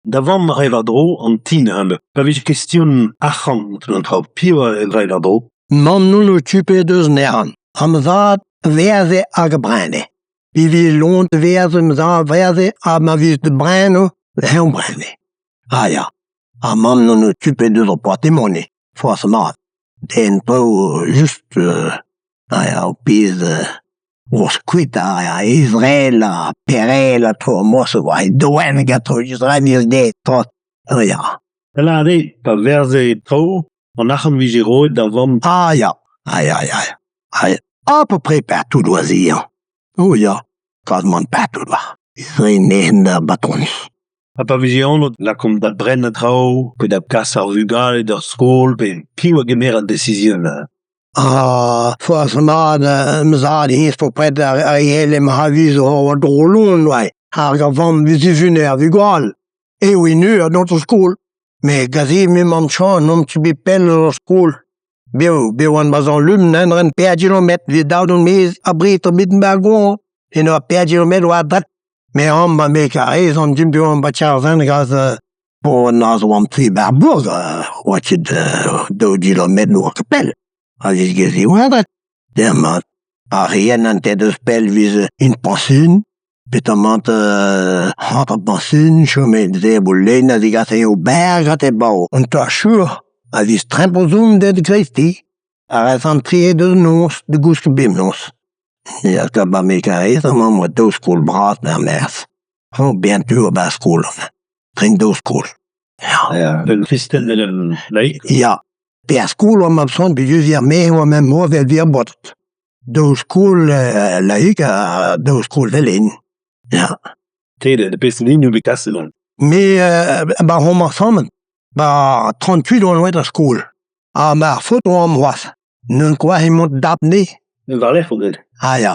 Da vamm a rae war-dro an ti neuze. Pa vije kestion arc'hant an traoù, piv a rae war-dro ? Mamm on okupe deus an arc'hant ha ma zad a werzhe hag a brene. Pa veze loen da werzhañ ma zad a werzhe ha ma veze da brenañ eñ a brene. Ah ya, ha mamm on okupe deus ar portemoneñ forzh mat. Den paour just ah ya ur pezh oa skuizh ha Israel ha Perel ha traoù a-mod-se oa e doenn ganto Israeliz dezhe ah ya. Da lâret eo pa werzhe traoù an arc'hant 'vije roet d'ar vamm. Ah ya, ah ya ya, ah ya, à peu près partout oa se hañ, oh ya, kazimant partout oa. Israel d'ar batoni. Ha pa vije anv lakaomp da brenañ traoù pe da gas ar vugale d'ar skol pe piv a gemer an desizion neuze ? Ah, forzh mat ma zad hennezh bepred a c'helle ma aviz war-dro lon oa hag ar vamm 'vije ar vugale. Eo eno dont d'ar skol. Met gaze m'emañ chañs n'on ket bet pell eus ar skol. Bev bev oan 'ba Sant-Lum en pevar kilometr evit daou d'an maez abred bet 'ba goañv. Eno ar pevar kilometr war dret. Me amañ me 'karez an dud du-hont 'ba Kerzen gaz bon aze oamp tre 'ba ar bourg oa ket daou gilometr n'oa ket pell. Ha disgez eo avat. Dermat ar re an deus pell 'vez int pañsin petamant hanter bañsin chomet debr lenn a zegase o berr gante bav. Un tachour a vez tremp-o-zont da greisteiz a rez an tre da noz da gousket bemnoz. Ya, ba me 'karez amañ 'moa daou skol bras er maez. Oh, bezañ tu 'ba skol enfin. Tren daou skol. Ya. Un kristen evel un laik. Ya. Pe ar skol oa ma son peogwir er maez oa mem oa evel vir baotred. Daou skol laik ha daou skol velen. Ya. Te, da peseurt hini out bet kaset gant ? Me 'ba homañ asambles 'ba 38 oan aet d'ar skol. Ha ma faotr oamp c'hoazh. N'on ket emañ dap-ne. War-lerc'h out bet. Ah ya.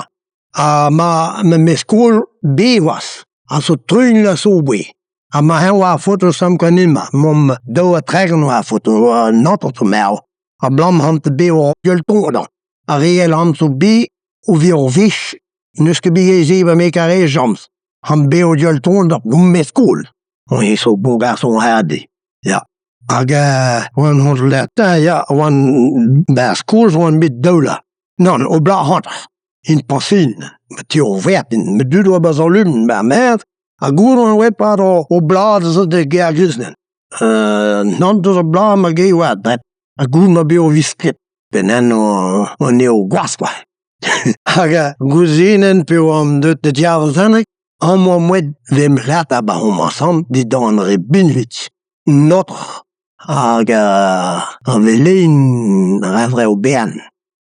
Ha ma ma skol bevañ a zo truilh a zo bet. Ha ma eñ oa ar foto samm ganin ma mamm 32 oa ar foto an hanter zo marv. Abalamour han bet o gueul-tonañ. Ar re all han zo bet o vez ur wech n'eus ket bet aes ba me kare james. Han bet o gueul-tonañ me skol. On zo bon garçon hardi. Ya. Hag oan hon latin ya oan 'ba ar skol oan bet daou vloaz. Nann, o bloaz hanter. Int pañsin, ma ti o vertin, ma dud oa 'ba Sant-Lun, 'ba ar maez, ha goût on oa e-pad o bloaz zo da Gêrgrisnen. Nann deus ar bloaz ma ge oa dret, ha goût ma bet o visklet. Penaos on eo gwazh kwa. Hag gouzenenn pe oan deut da Diavezhenneg, amañ moed 'vemp lâret 'ba hom asambles dindan re binvig. Notr hag ar velein a o bern.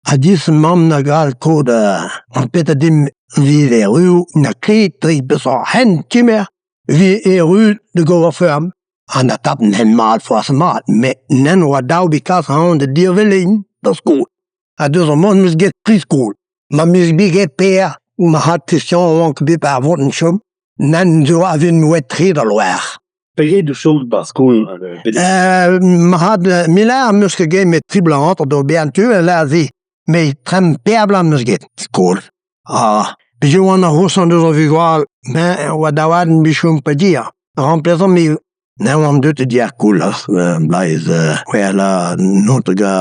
Ha dis mamm na gall kaout an pezh a dimp 'vit erru na ket dre beseurt hent kemer 'vit erru da gaout ar feurm. Ha na tap hent mat forzh mat met nann oa dav bet kas ac'hanon da Dirvelein d'ar skol. Ha deus amañ 'm eus get tri skol. Ma 'm eus bet get Per ma c'had Christian oan ket bet ar votenn chom. Nann zo a vin tre da loar. Pegeit o chom 'ba skol Ma Mila am eus ket get met tri bloaz hanter d'ober an tu aze. Met tremp per bloaz am eus get skol. Ha peogwir oan ar c'hoshañ deus ar vugale, ben oa daouarn bet chom pedir. Remplaçant me ne oan deuet da ar koulz blaez c'hwec'h n'on ga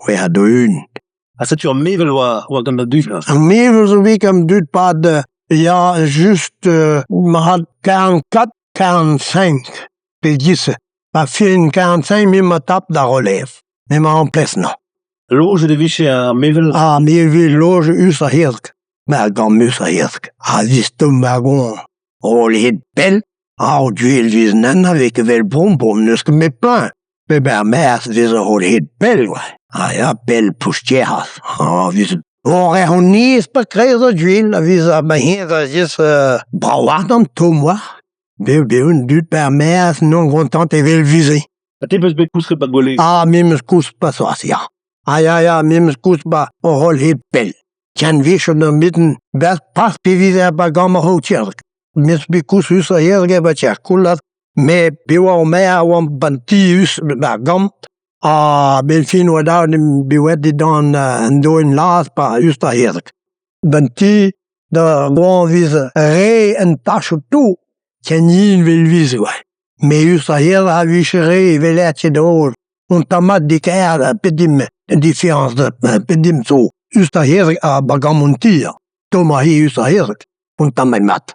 c'hwec'h ha daou-ugent. Ha setu ar mevel oa oa gant da dud neuze. Ar mevel zo bet gant dud 'pad ya just ma 44 45 pe giz-se. Pa fin 45 me ma tap da relève. M'emañ en ples 'nañ. Lojet e vije ar mevel ? Ah, me vez lojet us ar c'hirk. Ma gant us ar c'hirk. Ha distomm ar goañv. Roll hed pell, ha duel 'vez nann a vez ket 'vel bonbon n'eus ket met plein. Pep ar maez 'vez ur roll hed pell kwa. Ah ya, pell poustier. Ha 'vez Or ec'h on aes pa kreiz ar duel a vez ar ma hennezh a vez brav ardant tomm oa. Bev bev an dud 'ba 'r maez n'on kontant evel 'vize. Ha te 'peus bet kousket 'ba gwele ? Ah, me 'meus kousket 'ba soaz, ya. Ah ya, ya, me 'meus kousket 'ba ur roll hed pell. Ken wech on ur mitten bep pas pe vize 'ba gambr ar c'hirri. 'Meus bet kousket us ar c'hirri 'ba Kerkoulaz, met bev oa maer a oamp 'ban ti us 'ba 'r gambr. Ha 'benn fin oa dav din bet dindan an doenn las 'ba us d'ar c'hirri. 'Ban ti da goañviz re an tachoù-tour ken yen 'vel 'vize oa. Met us ar c'hezeg a vije re evel daol un tamm mat dikaer pep dim diferañs pep dim zo us d'ar c'hezeg ha 'ba gambr an ti tommañ hi us ar c'hezeg un tamm mat.